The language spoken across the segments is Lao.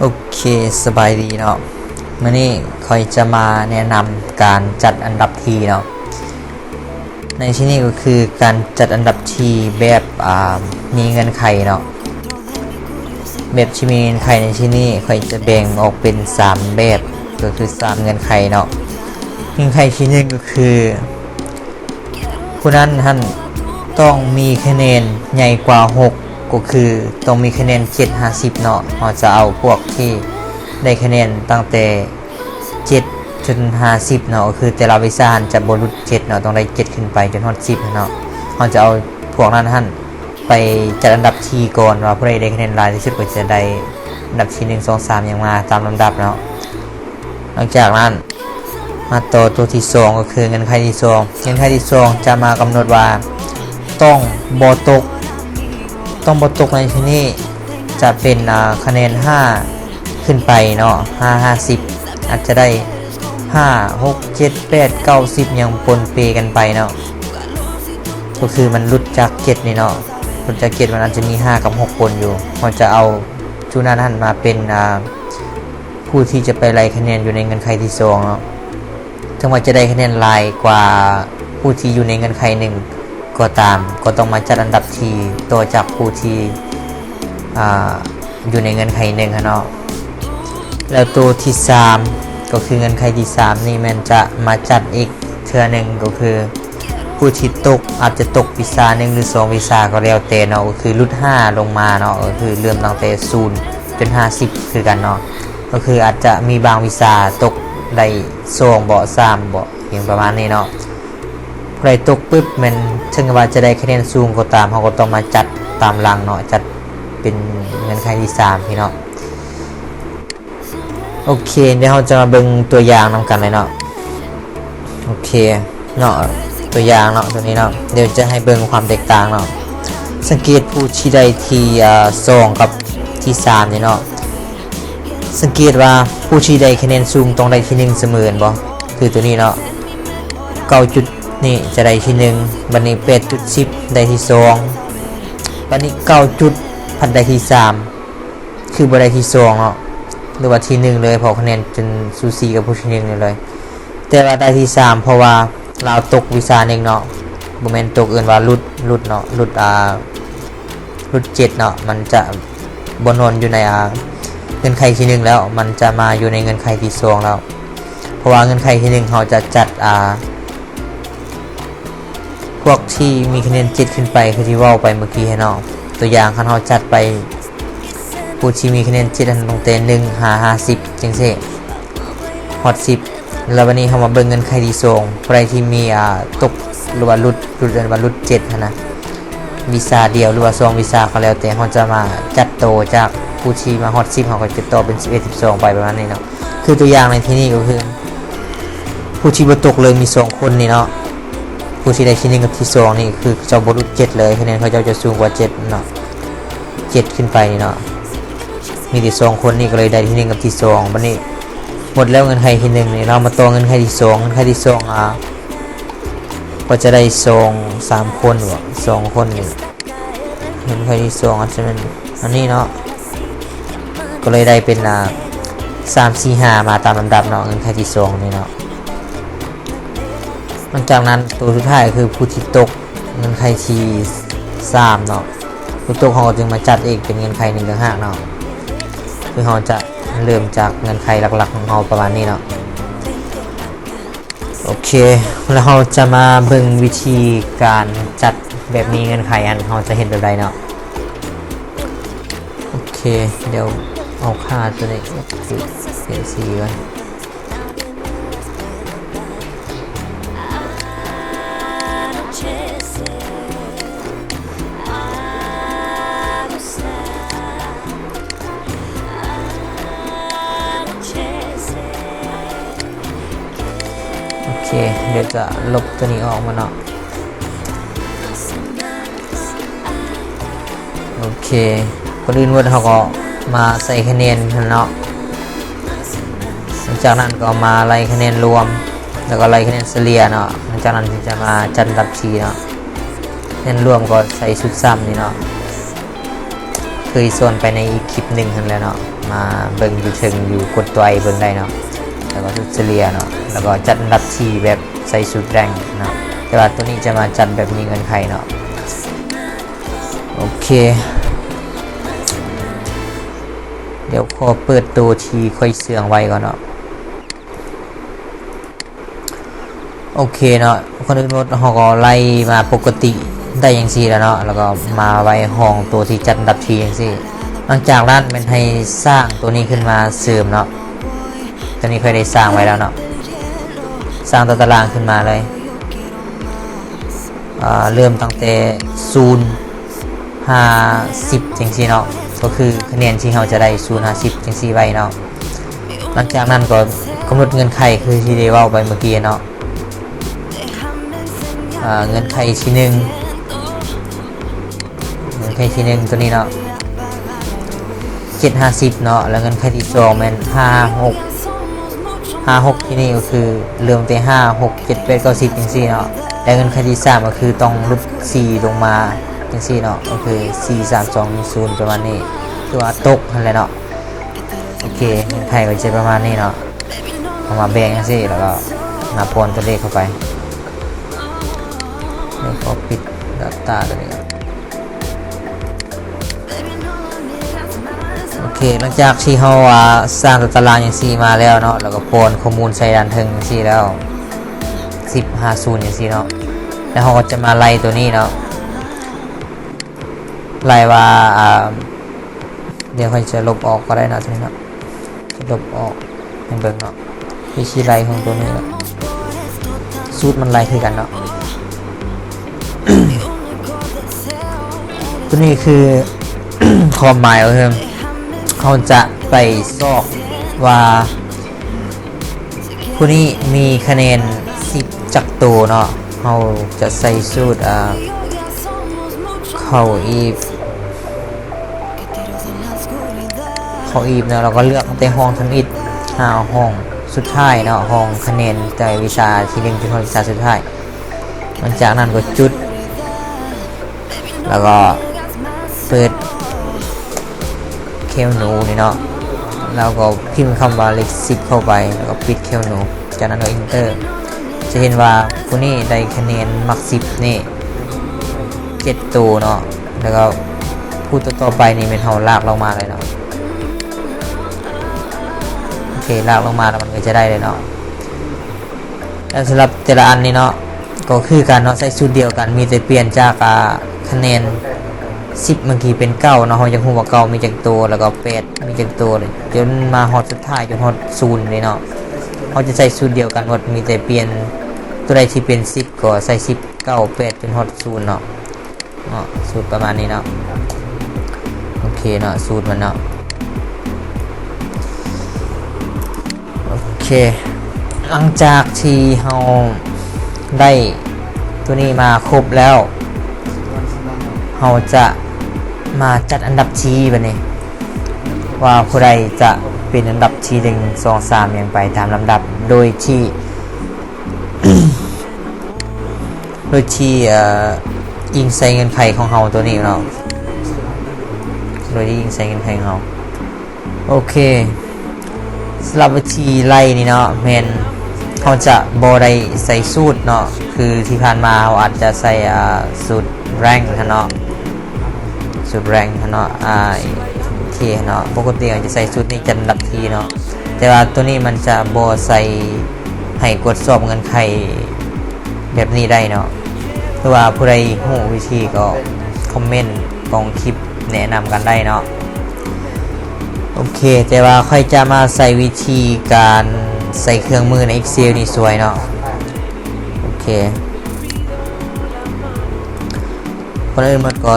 ໂອເຄ ສະບາຍດີເນາະ, ມື້ນີ້ຂ້ອຍຈະມາແນະນຳການຈັດອັນດັບທີເນາະ. ໃນທີ່ນີ້ກໍຄືການຈັດອັນດັບທີແບບ ອ່າ ມີເງື່ອນໄຂເນາະ. ແບບທີ່ມີເງື່ອນໄຂໃນທີ່ນີ້ ຂ້ອຍຈະແບ່ງອອກເປັນສາມແບບ ກໍຄືສາມເງື່ອນໄຂເນາະ. ເງື່ອນໄຂທີໜຶ່ງກໍຄື ຜູ້ນັ້ນຫັ້ນຕ້ອງມີຄະແນນໃຫຍ່ກວ່າຫົກ ກໍຄືຕ້ອງມີຄະແນນເຈັດຫາສິບເນາະ. ເຮົາຈະເອົາພວກທີ່ໄດ້ຄະແນນຕັ້ງແຕ່ເຈັດຈົນຫາສິບເນາະ, ກໍຄືແຕ່ລະວິຊາຫັ້ນຈະບໍ່ຫຼຸດເຈັດເນາະ, ຕ້ອງໄດ້ເຈັດຂຶ້ນໄປຈົນຮອດສິບເນາະ. ເຮົາຈະເອົາພວກນັ້ນຫັ້ນໄປຈັດອັນດັບທີກ່ອນ ວ່າຜູ້ໃດໄດ້ຄະແນນຫຼາຍທີ່ສຸດກໍຈະໄດ້ອັນດັບທີໜຶ່ງ ສອງ ສາມ ຫຍັງມາຕາມລຳດັບເນາະ. ຫຼັງຈາກນັ້ນ ມາຕໍ່ຕົວທີສອງ ກໍຄືເງື່ອນໄຂທີສອງ. ເງື່ອນໄຂທີສອງຈະມາກຳນົດວ່າຕ້ອງບໍ່ຕົກ, ຕ້ອງບໍ່ຕົກໃນທີ່ນີ້ຈະເປັນ ອ່າ ຄະແນນຫ້າຂຶ້ນໄປເນາະ, ຫ້າ ຫ້າ ສິບ ອາດຈະໄດ້ຫ້າ ຫົກ ເຈັດ ແປດ ເກົ້າ ສິບ ຫຍັງປົນເປກັນໄປເນາະ. ກໍຄືມັນຫຼຸດຈາກເຈັດນີ້ເນາະ, ຫຼຸດຈາກເຈັດມັນອາດຈະມີຫ້າກັບຫົກປົນຢູ່. ເຮົາຈະເອົາຈຸດນັ້ນຫັ້ນມາເປັນ ອ່າ ຜູ້ທີ່ຈະໄປໄລ່ຄະແນນຢູ່ໃນເງື່ອນໄຂທີສອງເນາະ. ເຖິງວ່າຈະໄດ້ຄະແນນຫຼາຍກວ່າຜູ້ທີ່ຢູ່ໃນເງື່ອນໄຂໜຶ່ງກໍຕາມ, ກໍຕ້ອງມາຈັດອັນດັບທີຕໍ່ຈາກຜູ້ທີ່ ອ່າ ຢູ່ໃນເງື່ອນໄຂໜຶ່ງຫັ້ນເນາະ. ແລ້ວໂຕທີສາມ ກໍຄືເງື່ອນໄຂທີສາມນີ້ແມ່ນຈະມາຈັດອີກເທື່ອໜຶ່ງ, ກໍຄືຜູ້ທີ່ຕົກ ອາດຈະຕົກວິຊາໜຶ່ງ ຫຼື ສອງ ວິຊາກໍແລ້ວແຕ່ເນາະ, ກໍຄືຫຼຸດຫ້າລົງມາເນາະ, ກໍຄືເລີ່ມຕັ້ງແຕ່ສູນຈົນຫ້າສິບຄືກັນເນາະ. ກໍຄືອາດຈະມີບາງວິຊາຕົກໄດ້ສອງບໍ ສາມບໍ ຫຍັງປະມານນີ້ເນາະ. ຜູ້ໃດຕົກປຶບແມ່ນ ເຖິງວ່າຈະໄດ້ຄະແນນສູງກໍຕາມ, ເຮົາກໍຕ້ອງມາຈັດຕາມຫຼັງເນາະ, ຈັດເປັນເງື່ອນໄຂທີສາມພີ້ເນາະ. ໂອເຄ ດຽວເຮົາຈະມາເບິ່ງຕົວຢ່າງນຳກັນເລີຍເນາະ. ໂອເຄເນາະ, ຕົວຢ່າງເນາະ ຕົວນີ້ເນາະ, ດຽວຈະໃຫ້ເບິ່ງຄວາມແຕກຕ່າງເນາະ. ສັງເກດຜູ້ທີ່ໄດ້ທີ ອ່າ ສອງກັບທີສາມນີ້ເນາະ, ສັງເກດວ່າຜູ້ທີ່ໄດ້ຄະແນນສູງຕ້ອງໄດ້ທີໜຶ່ງສະເໝີແມ່ນບໍ່? ຄືຕົວນີ້ເນາະ, ເກົ້າຈຸດນີ້ຈະໄດ້ທີໜຶ່ງ, ບັດນີ້ແປດຈຸດສິບໄດ້ທີສອງ, ບັດນີ້ເກົ້າຈຸດພັດໄດ້ທີສາມ. ຄືບໍ່ໄດ້ທີສອງເນາະ ຫຼືວ່າທີໜຶ່ງເລີຍ, ເພາະຄະແນນຈົນສູສີກັບຜູ້ທີໜຶ່ງນີ້ເລີຍ. ແຕ່ວ່າໄດ້ທີສາມ ເພາະວ່າລາວຕົກວິຊາໜຶ່ງເນາະ, ບໍ່ແມ່ນຕົກ ເອີ້ນວ່າຫຼຸດ ຫຼຸດເນາະ, ຫຼຸດ ອ່າ ຫຼຸດເຈັດເນາະ, ມັນຈະບໍ່ນອນຢູ່ໃນ ອ່າ ເງື່ອນໄຂທີໜຶ່ງແລ້ວ, ມັນຈະມາຢູ່ໃນເງື່ອນໄຂທີສອງແລ້ວ. ເພາະວ່າເງື່ອນໄຂທີໜຶ່ງເຮົາຈະຈັດ ອ່າ ພວກທີ່ມີຄະແນນເຈັດຂຶ້ນໄປ ຄືທີ່ເວົ້າໄປເມື່ອກີ້ຫັ້ນເນາະ. ຕົວຢ່າງ ຄັນເຮົາຈັດໄປ ຜູ້ທີ່ມີຄະແນນເຈັດຫັ້ນ ຕັ້ງແຕ່ໜຶ່ງຫາຫ້າສິບຈັ່ງຊີ້ ຮອດສິບ. ແລ້ວບັດນີ້ເຮົາມາເບິ່ງເງື່ອນໄຂທີສອງ ຜູ້ໃດທີ່ມີ ອ່າ ຕົກ ຫຼືວ່າຫຼຸດ ຫຼຸດ ເອີ້ນວ່າຫຼຸດເຈັດຫັ້ນນະ, ວິຊາດຽວ ຫຼືວ່າສອງວິຊາກໍແລ້ວແຕ່, ເຮົາຈະມາຈັດໂຕຈາກຜູ້ທີ່ມາຮອດສິບ ເຮົາກໍຈັດຕໍ່ເປັນສິບເອັດ ສິບສອງ ໄປປະມານນີ້ເນາະ. ຄືຕົວຢ່າງໃນທີ່ນີ້ກໍຄື ຜູ້ທີ່ບໍ່ຕົກເລີຍມີສອງຄົນນີ້ເນາະ, ຜູ້ທີ່ໄດ້ທີໜຶ່ງກັບທີສອງນີ້ ຄືເຂົາເຈົ້າບໍ່ຫຼຸດເຈັດເລີຍ, ຄະແນນເຂົາເຈົ້າຈະສູງກວ່າເຈັດເນາະ, ເຈັດຂຶ້ນໄປນີ້ເນາະ. ມີແຕ່ສອງຄົນນີ້ກໍເລີຍໄດ້ທີໜຶ່ງກັບທີສອງ. ບັດນີ້ໝົດແລ້ວເງື່ອນໄຂທີໜຶ່ງນີ້, ເຮົາມາຕໍ່ເງື່ອນໄຂທີສອງ. ເງື່ອນໄຂທີສອງ ອ່າ ກໍຈະໄດ້ສອງ ສາມຄົນບໍ ສອງຄົນນີ້. ເງື່ອນໄຂທີສອງອາດຈະແມ່ນອັນນີ້ເນາະ, ກໍເລີຍໄດ້ເປັນ ອ່າ ສາມ ສີ່ ຫ້າ ມາຕາມລຳດັບເນາະ, ເງື່ອນໄຂທີສອງນີ້ເນາະ. ຫຼັງຈາກນັ້ນ ໂຕສຸດທ້າຍຄືຜູ້ທີ່ຕົກ ເງື່ອນໄຂທີສາມເນາະ, ຜູ້ຕົກເຮົາກໍຈຶ່ງມາຈັດອີກເປັນເງື່ອນໄຂໜຶ່ງຕ່າງຫາກເນາະ. ຄືເຮົາຈະເລີ່ມຈາກເງື່ອນໄຂຫຼັກໆຂອງເຮົາປະມານນີ້ເນາະ. ໂອເຄ ແລ້ວເຮົາຈະມາເບິ່ງວິທີການຈັດແບບມີເງື່ອນໄຂຫັ້ນ ເຮົາຈະເຮັດແບບໃດເນາະ. ໂອເຄ ດຽວເອົາຄ່າຕົວນີ້ ເປັນສີ່ກ່ອນ. ໂອເຄ ດຽວຈະລົບຕົວນີ້ອອກມາເນາະ. ໂອເຄ ກ່ອນອື່ນໝົດເຮົາກໍມາໃສ່ຄະແນນຫັ້ນເນາະ. ຫຼັງຈາກນັ້ນກໍມາໄລ່ຄະແນນລວມ ແລ້ວກໍໄລ່ຄະແນນສະເລ່ຍເນາະ. ຫຼັງຈາກນັ້ນຈຶ່ງຈະມາຈັດລຳດັບທີເນາະ. ຄະແນນລວມກໍໃສ່ຊຸດຊ້ຳນີ້ເນາະ. ເຄີຍສອນໄປໃນອີກຄລິບໜຶ່ງຫັ້ນແຫຼະເນາະ ມາເບິ່ງຢູ່ເທິງຢູ່ ກົດຕົວ i ເບິ່ງໄດ້ເນາະ ແລ້ວກໍສູດສະເລ່ຍເນາະ ແລ້ວກໍຈັດອັນດັບທີ່ແບບໃສ່ສູດແຣງເນາະ ແຕ່ວ່າໂຕນີ້ຈະມາຈັດແບບມີເງື່ອນໄຂເນາະ. ໂອເຄ ດຽວຂໍເປີດໂຕທີ່ຂ້ອຍເຊື່ອງໄວ້ກ່ອນເນາະ. ໂອເຄເນາະ ກ່ອນອື່ນໝົດເຮົາກໍໄລ່ມາປົກກະຕິໄດ້ຈັ່ງຊີ້ແລ້ວເນາະ ແລ້ວກໍມາໄວ້ຫ້ອງໂຕທີ່ຈັດອັນດັບທີ່ຈັ່ງຊີ້. ຫຼັງຈາກນັ້ນແມ່ນໃຫ້ສ້າງໂຕນີ້ຂຶ້ນມາເສີມເນາະ. ໂຕນີ້ຂ້ອຍໄດ້ສ້າງໄວ້ແລ້ວເນາະ ສ້າງຕົວຕາລາງຂຶ້ນມາເລີຍ. ອ່າ ເລີ່ມຕັ້ງແຕ່ສູນຫາສິບຈັ່ງຊີ້ເນາະ ກໍຄືຄະແນນທີ່ເຮົາຈະໄດ້ສູນຫາສິບຈັ່ງຊີ້ໄວ້ເນາະ. ຫຼັງຈາກນັ້ນກໍກຳນົດເງື່ອນໄຂຄືທີ່ໄດ້ເວົ້າໄປເມື່ອກີ້ເນາະ. ອ່າ ເງື່ອນໄຂທີໜຶ່ງ ເງື່ອນໄຂທີໜຶ່ງໂຕນີ້ເນາະ ເຈັດຫາສິບເນາະ ແລ້ວເງື່ອນໄຂທີສອງແມ່ນຫ້າຫາຫົກ ຫ້າ ຫົກ ທີ່ນີ້ກໍຄືເລີ່ມແຕ່ຫ້າ ຫົກ ເຈັດ ແປດ ເກົ້າ ສິບ ຈັ່ງຊີ້ເນາະ ແລະ ເງື່ອນໄຂທີສາມກໍຄືຕ້ອງຫຼຸດສີ່ລົງມາຈັ່ງຊີ້ເນາະ ກໍຄືສີ່ ສາມ ສອງ ໜຶ່ງ ສູນ ປະມານນີ້ ຄືວ່າຕົກຫັ້ນແຫຼະເນາະ. ໂອເຄ ເງື່ອນໄຂກໍຈະປະມານນີ້ເນາະ ເອົາມາແບ່ງຈັ່ງຊີ້ ແລ້ວກໍມາປ້ອນຕົວເລກເຂົ້າໄປ ແລ້ວກໍປິດ Data ຕົວນີ້. ໂອເຄ ຫຼັງຈາກທີ່ເຮົາ ອ່າ ສ້າງຕົວຕາລາງຈັ່ງຊີ້ມາແລ້ວເນາະ ແລ້ວກໍປ້ອນຂໍ້ມູນໃສ່ດ້ານເທິງຈັ່ງຊີ້ແລ້ວ ສິບຫາສູນຈັ່ງຊີ້ເນາະ ແລ້ວເຮົາກໍຈະມາໄລ່ຕົວນີ້ເນາະ ໄລ່ວ່າ ອ່າ ດຽວຂ້ອຍຈະລົບອອກກໍໄດ້ເນາະ ຕົວນີ້ເນາະ ລົບອອກໃຫ້ເບິ່ງເນາະ ວິທີໄລ່ຂອງຕົວນີ້ເນາະ ສູດມັນໄລ່ຄືກັນເນາະ. ຕົວນີ້ຄືຄວາມໝາຍກໍຄື ເຮົາຈະໄປຊອກວ່າ ຜູ້ນີ້ມີຄະແນນສິບຈັກໂຕເນາະ ເຮົາຈະໃສ່ສູດ ອ່າ ເຂົ້າອີບ ເຂົ້າອີບເນາະ ແລ້ວກໍເລືອກຕັ້ງແຕ່ຫ້ອງທຳອິດຫາຫ້ອງສຸດທ້າຍເນາະ ຫ້ອງຄະແນນແຕ່ວິຊາທີໜຶ່ງຈົນຮອດວິຊາສຸດທ້າຍ. ຫຼັງຈາກນັ້ນກໍຈຸດ ແລ້ວກໍເປີດແຄວໜູນີ້ເນາະ ແລ້ວກໍພິມຄຳວ່າເລກສິບເຂົ້າໄປ ແລ້ວກໍປິດແຄວໜູ ຈາກນັ້ນກໍ Enter. ຈະເຫັນວ່າຜູ້ນີ້ໄດ້ຄະແນນມັກສິບນີ້ເຈັດໂຕເນາະ ແລ້ວກໍຜູ້ຕໍ່ໆໄປນີ້ແມ່ນເຮົາລາກລົງມາເລີຍເນາະ. ໂອເຄ ລາກລົງມາແລ້ວມັນກໍຈະໄດ້ເລີຍເນາະ. ແລ້ວສຳລັບແຕ່ລະອັນນີ້ເນາະ ກໍຄືກັນເນາະ ໃຊ້ສູດດຽວກັນ ມີແຕ່ປ່ຽນຈາກ ອ່າ ຄະແນນສິບເມື່ອກີ້ເປັນເກົ້າເນາະ ເຮົາຢາກຮູ້ວ່າເກົ້າມີຈັກໂຕ ແລ້ວກໍແປດມີຈັກໂຕ ຈົນມາຮອດສຸດທ້າຍ ຈົນຮອດສູນນີ້ເນາະ ເຮົາຈະໃຊ້ສູດດຽວກັນໝົດ ມີແຕ່ປ່ຽນຕົວໃດທີ່ເປັນສິບກໍໃສ່ສິບ ເກົ້າ ແປດ ຈົນຮອດສູນເນາະ. ເນາະ ສູດປະມານນີ້ເນາະ ໂອເຄເນາະ ສູດມັນເນາະ ໂອເຄ ຫຼັງຈາກທີ່ເຮົາໄດ້ຕົວນີ້ມາຄົບແລ້ວ ເຮົາຈະມາຈັດອັນດັບທີບາດນີ້ ວ່າຜູ້ໃດຈະເປັນອັນດັບທີໜຶ່ງ ສອງ ສາມ ຫຍັງໄປຕາມລຳດັບ ໂດຍທີ່ ໂດຍທີ່ ເອີ ອີງໃສ່ເງື່ອນໄຂຂອງເຮົາຕົວນີ້ເນາະ ໂດຍທີ່ອີງໃສ່ເງື່ອນໄຂຂອງເຮົາ. ໂອເຄ ສຳລັບວິທີໄລ່ນີ້ເນາະ ແມ່ນເຮົາຈະບໍ່ໄດ້ໃສ່ສູດເນາະ ຄືທີ່ຜ່ານມາເຮົາອາດຈະໃສ່ ອ່າ ສູດແຣງຫັ້ນເນາະ ສູດແຣງຫັ້ນເນາະ ອາ ເຄເນາະ ປົກກະຕິເຮົາຈະໃສ່ສູດນີ້ຈັດອັນດັບທີເນາະ ແຕ່ວ່າຕົວນີ້ມັນຈະບໍ່ໃສ່ໃຫ້ກວດສອບເງື່ອນໄຂແບບນີ້ໄດ້ເນາະ ຫຼືວ່າຜູ້ໃດຮູ້ວິທີກໍຄອມເມັນກ່ອງຄລິບແນະນຳກັນໄດ້ເນາະ. ໂອເຄ ແຕ່ວ່າຂ້ອຍຈະມາໃສ່ວິທີການໃສ່ເຄື່ອງມືໃນ Excel ນີ້ຊ່ວຍເນາະ ໂອເຄ. ກ່ອນອື່ນໝົດກໍ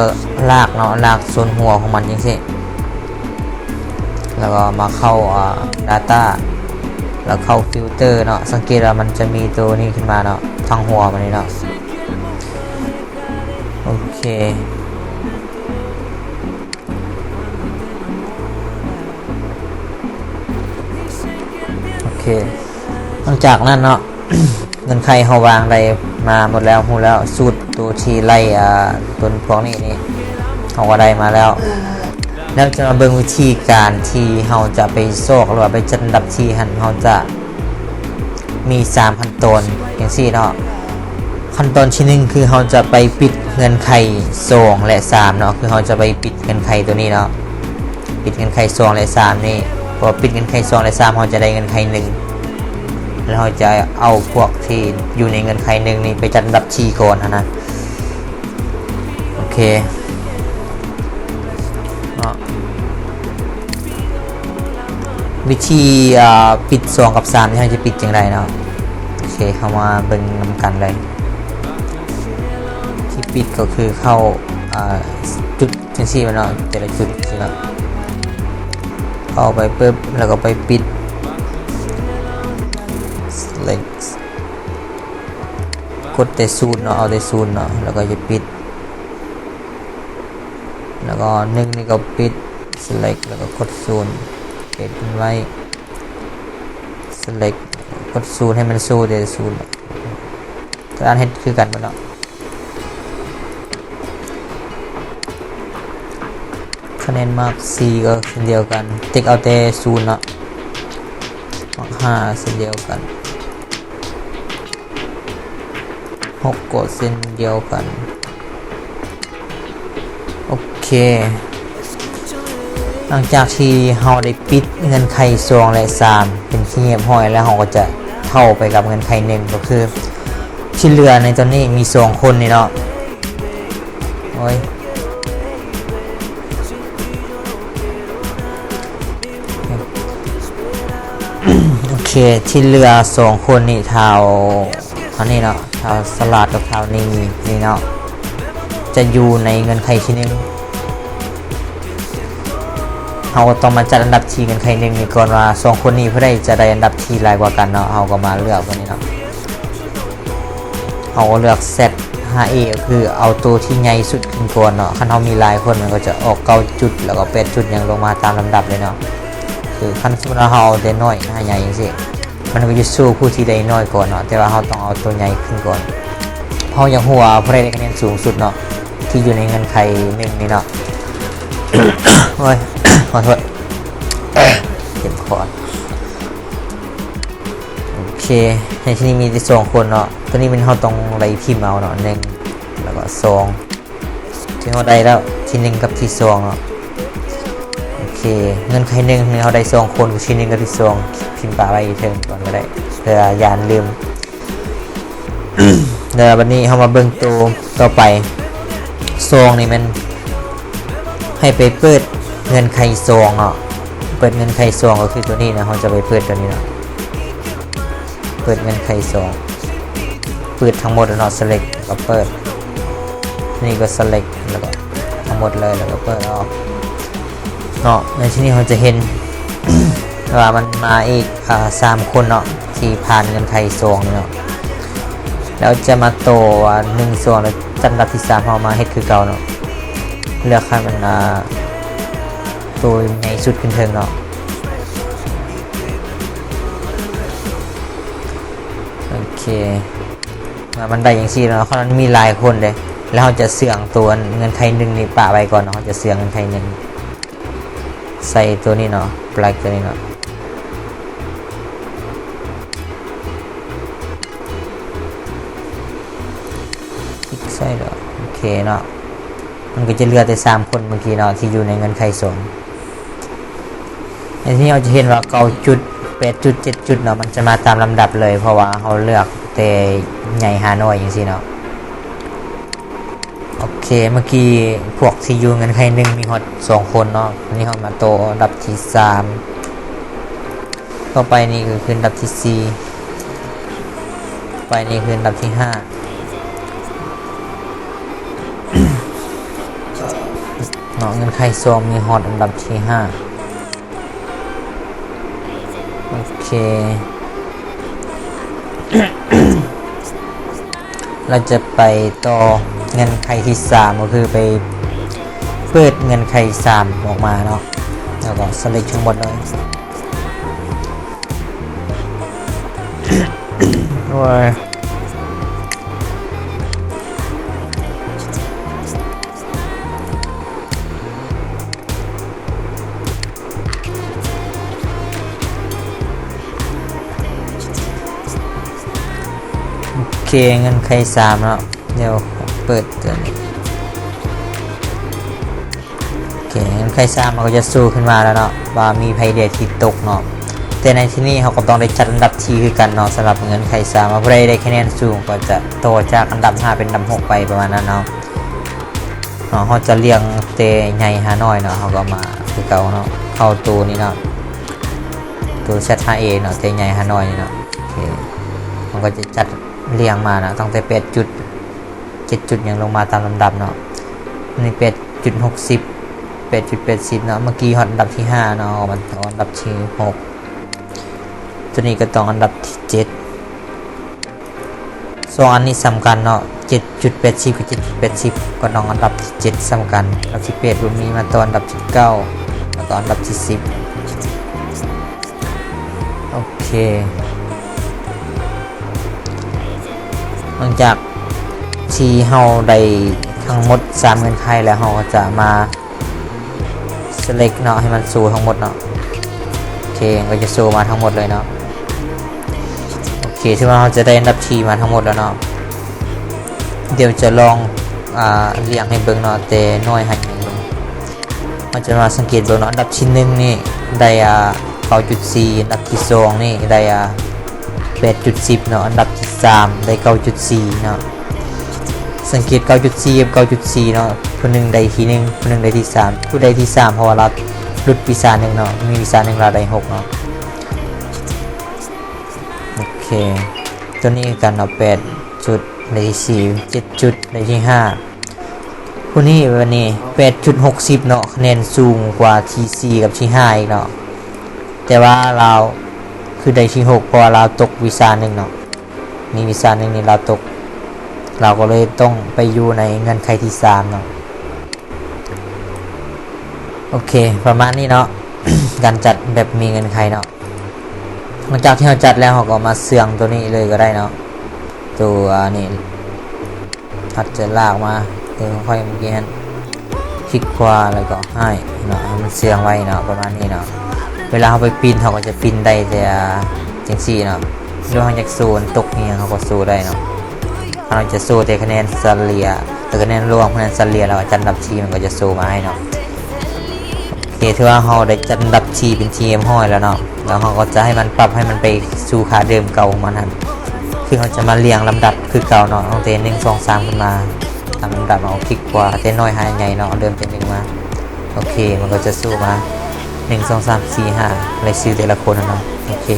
ລາກເນາະ ລາກສ່ວນຫົວຂອງມັນຈັ່ງຊີ້ ແລ້ວກໍມາເຂົ້າ ອ່າ Data ແລ້ວເຂົ້າ Filter ເນາະ ສັງເກດວ່າມັນຈະມີໂຕນີ້ຂຶ້ນມາເນາະ ທາງຫົວມັນນີ້ເນາະ ໂອເຄ ໂອເຄ ຫຼັງຈາກນັ້ນເນາະ ເງື່ອນໄຂເຮົາວາງໄດ້ມາໝົດແລ້ວ ຮູ້ແລ້ວ ສູດໂຕທີ່ໄລ່ ອ່າ ຕົວພວກນີ້ນີ້ ເຮົາກໍໄດ້ມາແລ້ວ. ແລ້ວຈະມາເບິ່ງວິທີການທີ່ເຮົາຈະໄປຊອກ ຫຼືວ່າໄປຈັດອັນດັບທີ່ຫັ້ນ ເຮົາຈະມີສາມຂັ້ນຕອນຈັ່ງຊີ້ເນາະ. ຂັ້ນຕອນທີໜຶ່ງ ຄືເຮົາຈະໄປປິດເງື່ອນໄຂສອງ ແລະ ສາມເນາະ, ຄືເຮົາຈະໄປປິດເງື່ອນໄຂຕົວນີ້ເນາະ, ປິດເງື່ອນໄຂສອງ ແລະ ສາມນີ້. ພໍປິດເງື່ອນໄຂສອງ ແລະ ສາມ ເຮົາຈະໄດ້ເງື່ອນໄຂໜຶ່ງ ແລ້ວເຮົາຈະເອົາພວກທີ່ຢູ່ໃນເງື່ອນໄຂໜຶ່ງນີ້ໄປຈັດອັນດັບທີ່ກ່ອນຫັ້ນນະ. ໂອເຄເນາະ ວິທີ ເອີ ປິດສອງກັບສາມນີ້ ເຮົາຈະປິດຈັ່ງໃດເນາະ? ໂອເຄ ເຮົາມາເບິ່ງນຳກັນເລີຍ. ທີ່ປິດກໍຄືເຂົ້າ ເອີ ຈຸດຈັ່ງຊີ້ແມ່ນເນາະ, ແຕ່ລະຈຸດຈັ່ງຊີ້ເນາະ. ເຂົ້າໄປປຶບ ແລ້ວກໍໄປປິດ select ກົດແຕ່ສູນເນາະ, ເອົາແຕ່ສູນເນາະ ແລ້ວກໍຈະປິດ. ແລ້ວກໍໜຶ່ງນີ້ກໍປິດ select ແລ້ວກໍກົດສູນ ເກັບມັນໄວ້ select ກົດສູນໃຫ້ມັນໂຊແຕ່ສູນ. ທຸກອັນເຮັດຄືກັນໝົດເນາະ. ຄະແນນມາກສີ່ກໍເຊັ່ນດຽວກັນ, ຕິກເອົາແຕ່ສູນເນາະ. ມາກຫ້າເຊັ່ນດຽວກັນ. ຫົກກໍເຊັ່ນດຽວກັນ. ໂອເຄ ຫຼັງຈາກທີ່ເຮົາໄດ້ປິດເງື່ອນໄຂສອງ ແລະ ສາມ ເປັນທີ່ຮຽບຮ້ອຍແລ້ວ, ເຮົາກໍຈະເຂົ້າໄປກັບເງື່ອນໄຂໜຶ່ງ ກໍຄືທີ່ເຫຼືອໃນຕອນນີ້ມີສອງຄົນນີ້ເນາະ. ໂອ້ຍ ໂອເຄ ທີ່ເຫຼືອສອງຄົນນີ້ ທ້າວ ອັນນີ້ເນາະ ທ້າວສະຫຼາດກັບທ້າວນີນີ້ເນາະ ຈະຢູ່ໃນເງື່ອນໄຂທີໜຶ່ງ. ເຮົາກໍຕ້ອງມາຈັດອັນດັບທີ່ເງື່ອນໄຂໜຶ່ງນີ້ກ່ອນວ່າ ສອງຄົນນີ້ຜູ້ໃດຈະໄດ້ອັນດັບທີ່ຫຼາຍກວ່າກັນເນາະ. ເຮົາກໍມາເລືອກຕົວນີ້ເນາະ, ເຮົາກໍເລືອກ Z ຫາ A ກໍຄືເອົາໂຕທີ່ໃຫຍ່ສຸດຂຶ້ນກ່ອນເນາະ. ຄັນເຮົາມີຫຼາຍຄົນ ມັນກໍຈະອອກເກົ້າຈຸດ ແລ້ວກໍແປດຈຸດຫຍັງລົງມາຕາມລຳດັບເລີຍເນາະ. ຄືຄັນສົມມຸດວ່າເຮົາເອົາແຕ່ນ້ອຍຫາໃຫຍ່ຈັ່ງຊີ້ ມັນກໍຈະໂຊຜູ້ທີ່ໄດ້ນ້ອຍກ່ອນເນາະ, ແຕ່ວ່າເຮົາຕ້ອງເອົາໂຕໃຫຍ່ຂຶ້ນກ່ອນ. ເຮົາຢາກຮູ້ວ່າຜູ້ໃດໄດ້ຄະແນນສູງສຸດເນາະ ທີ່ຢູ່ໃນເງື່ອນໄຂໜຶ່ງນີ້ເນາະ. ໂອ້ຍ ຂໍໂທດ ເຈັບຄໍ. ໂອເຄ ໃນທີ່ນີ້ມີແຕ່ສອງຄົນເນາະ, ຕົວນີ້ແມ່ນເຮົາຕ້ອງໄລ່ພິມເອົາເນາະ ໜຶ່ງ ແລ້ວກໍສອງ ທີ່ເຮົາໄດ້ແລ້ວ ທີໜຶ່ງກັບທີສອງເນາະ. ໂອເຄ ເງື່ອນໄຂໜຶ່ງ ເຮົາໄດ້ສອງຄົນ ທີໜຶ່ງກັບທີສອງ ພິມປະໄວ້ຢູ່ເທິງກ່ອນກໍໄດ້ ເພື່ອຢ້ານລືມ. ແລ້ວບັດນີ້ເຮົາມາເບິ່ງໂຕຕໍ່ໄປ ສອງນີ້ແມ່ນໃຫ້ໄປເປີດເງື່ອນໄຂສອງເນາະ, ເປີດເງື່ອນໄຂສອງກໍຄືຕົວນີ້ເນາະ, ເຮົາຈະໄປເປີດຕົວນີ້ເນາະ. ເປີດເງື່ອນໄຂສອງ ເປີດທັງໝົດເນາະ, select ແລ້ວກໍເປີດ, ນີ້ກໍ select ແລ້ວກໍທັງໝົດເລີຍ ແລ້ວກໍເປີດອອກເນາະ. ໃນທີ່ນີ້ເຮົາຈະເຫັນວ່າມັນມາອີກ ອາ ສາມຄົນເນາະ ທີ່ຜ່ານເງື່ອນໄຂສອງເນາະ, ແລ້ວຈະມາຕໍ່ ອາ ໜຶ່ງ ສອງ ແລ້ວອັນດັບທີສາມເຮົາມາເຮັດຄືເກົ່າເນາະ, ເລືອກໃຫ້ມັນ ອາ ໂຕໃຫຍ່ສຸດຂຶ້ນເທິງເນາະ. ໂອເຄ ວ່າມັນໄດ້ຈັ່ງຊີ້ແລ້ວເນາະ, ຄັນມັນມີຫຼາຍຄົນເດ້ ແລ້ວເຮົາຈະເຊື່ອງຕົວເງື່ອນໄຂໜຶ່ງນີ້ປະໄວ້ກ່ອນເນາະ, ເຮົາຈະເຊື່ອງເງື່ອນໄຂໜຶ່ງໃສ່ຕົວນີ້ເນາະ, ແບລັກຕົວນີ້ເນາະ, ຄລິກໃສ່ແລ້ວ ໂອເຄເນາະ. ມັນກໍຈະເຫຼືອແຕ່ສາມຄົນເມື່ອກີ້ເນາະ ທີ່ຢູ່ໃນເງື່ອນໄຂສອງ. ໃນທີ່ນີ້ເຮົາຈະເຫັນວ່າເກົ້າຈຸດ ແປດຈຸດ ເຈັດຈຸດເນາະ, ມັນຈະມາຕາມລຳດັບເລີຍ ເພາະວ່າເຮົາເລືອກແຕ່ໃຫຍ່ຫານ້ອຍຈັ່ງຊີ້ເນາະ. ໂອເຄ ເມື່ອກີ້ພວກທີ່ຢູ່ເງື່ອນໄຂໜຶ່ງມີຮອດສອງຄົນເນາະ, ອັນນີ້ເຮົາມາຕໍ່ອັນດັບທີສາມ. ຕໍ່ໄປນີ້ກໍຄືອັນດັບທີສີ່, ຕໍ່ໄປນີ້ຄືອັນດັບທີຫ້າເນາະ. ເງື່ອນໄຂສອງມີຮອດອັນດັບທີຫ້າ. ໂອເຄ ເຮົາຈະໄປຕໍ່ເງື່ອນໄຂທີສາມ ກໍຄືໄປເປີດເງື່ອນໄຂສາມອອກມາເນາະ, ແລ້ວກໍ select ທັງໝົດເລີຍ. ໂອ້ຍ. ເຄ ເງື່ອນໄຂສາມເນາະ ດຽວເປີດຕົວນີ້. ໂອເຄ ເງື່ອນໄຂສາມມັນກໍຈະໂຊຂຶ້ນມາແລ້ວເນາະ ວ່າມີໃຜແດ່ທີ່ຕົກເນາະ. ແຕ່ໃນທີ່ນີ້ເຮົາກໍຕ້ອງໄດ້ຈັດອັນດັບທີຄືກັນເນາະ ສຳລັບເງື່ອນໄຂສາມ ວ່າຜູ້ໃດໄດ້ຄະແນນສູງກໍຈະຕໍ່ຈາກອັນດັບຫ້າເປັນອັນດັບຫົກໄປ ປະມານນັ້ນເນາະ. ເນາະ ເຮົາຈະລຽງແຕ່ໃຫຍ່ຫານ້ອຍເນາະ ເຮົາກໍມາຄືເກົ່າເນາະ ເຂົ້າໂຕນີ້ເນາະ ໂຕ Z ຫາ A ເນາະ ແຕ່ໃຫຍ່ຫານ້ອຍນີ້ເນາະ. ໂອເຄ ມັນກໍຈະຈັດລຽງມາເນາະ ຕັ້ງແຕ່ແປດຈຸດ ເຈັດຈຸດຫຍັງລົງມາຕາມລຳດັບເນາະ. ອັນນີ້ແປດຈຸດຫົກສິບ ແປດຈຸດແປດສິບເນາະ ເມື່ອກີ້ຮອດອັນດັບທີຫ້າເນາະ ເອົາອັນດັບທີຫົກ ຕົວນີ້ກໍຕ້ອງອັນດັບທີເຈັດ. ສອງອັນນີ້ສ່ຳກັນເນາະ ເຈັດຈຸດແປດສິບກັບເຈັດຈຸດແປດສິບ ກໍຕ້ອງອັນດັບທີເຈັດສ່ຳກັນ ອັນດັບທີແປດບໍ່ມີ ມາຕໍ່ອັນດັບທີເກົ້າ ແລ້ວກໍອັນດັບທີສິບ. ໂອເຄ ຫຼັງຈາກທີ່ເຮົາໄດ້ທັງໝົດສາມເງື່ອນໄຂແລ້ວ ເຮົາກໍຈະມາ select ເນາະ ໃຫ້ມັນໂຊທັງໝົດເນາະ. ໂອເຄ ມັນກໍຈະໂຊມາທັງໝົດເລີຍເນາະ. ໂອເຄ ຖືວ່າເຮົາຈະໄດ້ອັນດັບທີມາທັງໝົດແລ້ວເນາະ. ດຽວຈະລອງ ອາ ລຽງໃຫ້ເບິ່ງເນາະ ແຕ່ນ້ອຍໃຫ້ໃຫຍ່ເບິ່ງ. ເຮົາຈະມາສັງເກດເບິ່ງເນາະ ອັນດັບທີໜຶ່ງນີ້ໄດ້ ອາ ເກົ້າຈຸດສີ່ ອັນດັບທີສອງນີ້ໄດ້ ອາ ແປດຈຸດສິບເນາະ ອັນດັບທີສາມໄດ້ເກົ້າຈຸດສີ່ເນາະ. ສັງເກດເກົ້າຈຸດສີ່ກັບເກົ້າຈຸດສີ່ເນາະ ຜູ້ໜຶ່ງໄດ້ທີໜຶ່ງ ຜູ້ໜຶ່ງໄດ້ທີສາມ ຜູ້ໄດ້ທີສາມ ເພາະວ່າລາວຫຼຸດວິຊາໜຶ່ງເນາະ ມີວິຊາໜຶ່ງລາວໄດ້ຫົກເນາະ. ໂອເຄ ຕົວນີ້ຄືກັນເນາະ ແປດຈຸດໄດ້ທີສີ່ ເຈັດຈຸດໄດ້ທີຫ້າ. ຜູ້ນີ້ບັດນີ້ແປດຈຸດຫົກສິບເນາະ ຄະແນນສູງກວ່າທີສີ່ກັບທີຫ້າອີກເນາະ ແຕ່ວ່າລາວຄືໄດ້ທີຫົກ ເພາະວ່າລາວຕົກວິຊາໜຶ່ງເນາະ ມີວິຊາໜຶ່ງນີ້ລາວຕົກ ລາວກໍເລີຍຕ້ອງໄປຢູ່ໃນເງື່ອນໄຂທີສາມເນາະ. ໂອເຄ ປະມານນີ້ເນາະ ການຈັດແບບມີເງື່ອນໄຂເນາະ. ຫຼັງຈາກທີ່ເຮົາຈັດແລ້ວ ເຮົາກໍມາເຊື່ອງຕົວນີ້ເລີຍກໍໄດ້ເນາະ ຕົວນີ້ ອາດຈະລາກມາ ຄືຂ້ອຍເມື່ອກີ້ຫັ້ນ ຄລິກຂວາແລ້ວກໍໃຫ້ເນາະ ໃຫ້ມັນເຊື່ອງໄວ້ເນາະ ປະມານນີ້ເນາະ. ເວລາເຮົາໄປປິ່ນ ເຮົາກໍຈະປິ່ນໄດ້ແຕ່ຈັ່ງຊີ້ເນາະ ຫຼືເຮົາຢາກໂຊຕົກອີ່ຫຍັງ ເຮົາກໍໂຊໄດ້ເນາະ. ເຮົາຈະໂຊແຕ່ຄະແນນສະເລ່ຍ ແຕ່ຄະແນນລວມ ຄະແນນສະເລ່ຍ ແລ້ວກໍຈັດອັນດັບທີ ມັນກໍຈະໂຊມາໃຫ້ເນາະ. ໂອເຄ ຖືວ່າເຮົາໄດ້ຈັດອັນດັບທີເປັນທີ່ຮຽບຮ້ອຍແລ້ວເນາະ ແລ້ວເຮົາກໍຈະໃຫ້ມັນປັບໃຫ້ມັນໄປສູ່ຄ່າເດີມເກົ່າຂອງມັນຫັ້ນ ຄືເຮົາຈະມາລຽງລຳດັບຄືເກົ່າເນາະ ຕັ້ງແຕ່ໜຶ່ງ ສອງ ສາມ ຂຶ້ນມາຕາມລຳດັບເນາະ. ຄລິກຂວາ ແຕ່ນ້ອຍຫາໃຫຍ່ເນາະ ເລີ່ມແຕ່ໜຶ່ງມາ. ໂອເຄ ມັນກໍຈະໂຊມາ ໜຶ່ງ ສອງ ສາມ ສີ່ ຫ້າ ລາຍຊື່ແຕ່ລະຄົນເນາະ. ໂອເຄ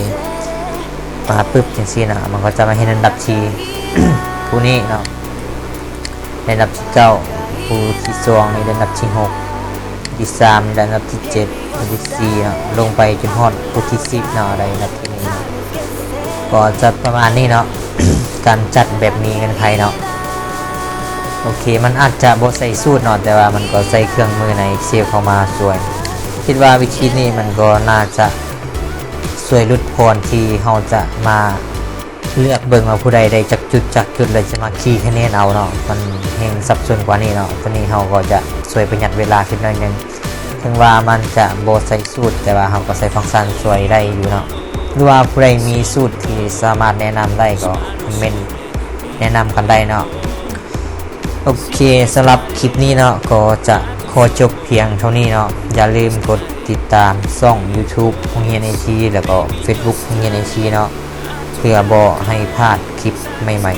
ມາປຶບຈັ່ງຊີ້ເນາະ ມັນກໍຈະມາເຫັນອັນດັບທີ ຜູ້ນີ້ເນາະ ໄດ້ອັນດັບທີເກົ້າ ຜູ້ທີສອງນີ້ໄດ້ອັນດັບທີຫົກ ທີສາມໄດ້ອັນດັບທີເຈັດ ອັນດັບທີສີ່ເນາະ ລົງໄປຈົນຮອດຜູ້ທີສິບເນາະ ໄດ້ອັນດັບທີໜຶ່ງເນາະ. ກໍຈະປະມານນີ້ເນາະ ການຈັດແບບມີເງື່ອນໄຂເນາະ. ໂອເຄ ມັນອາດຈະບໍ່ໃສ່ສູດເນາະ ແຕ່ວ່າມັນກໍໃສ່ເຄື່ອງມືໃນ Excel ເຂົ້າມາຊ່ວຍ. ຄິດວ່າວິທີນີ້ມັນກໍໜ້າຈະຊ່ວຍຫຼຸດຜ່ອນທີ່ເຮົາຈະມາ ເລືອກເບິ່ງວ່າຜູ້ໃດໄດ້ຈັກຈຸດຈັກຈຸດ ແລ້ວຈະມາຄີຄະແນນເອົາເນາະ ມັນແຮ່ງສັບສົນກວ່ານີ້ເນາະ. ຕົວນີ້ເຮົາກໍຈະຊ່ວຍປະຢັດເວລາຂຶ້ນໜ້ອຍໜຶ່ງ ເຖິງວ່າມັນຈະບໍ່ໃສ່ສູດ ແຕ່ວ່າເຮົາກໍໃສ່ຟັງຊັນຊ່ວຍໄດ້ຢູ່ເນາະ ຫຼືວ່າຜູ້ໃດມີສູດທີ່ສາມາດແນະນຳໄດ້ກໍຄອມເມັນແນະນຳກັນໄດ້ເນາະ. ໂອເຄ ສຳລັບຄລິບນີ້ເນາະ ກໍຈະຂໍຈົບພຽງເທົ່ານີ້ເນາະ. ຢ່າລືມກົດຕິດຕາມຊ່ອງ YouTube ໂຮງຮຽນໄອທີ ແລ້ວກໍ Facebook ໂຮງຮຽນໄອທີເນາະ ເພື່ອບໍ່ໃຫ້ພາດຄລິບໃໝ່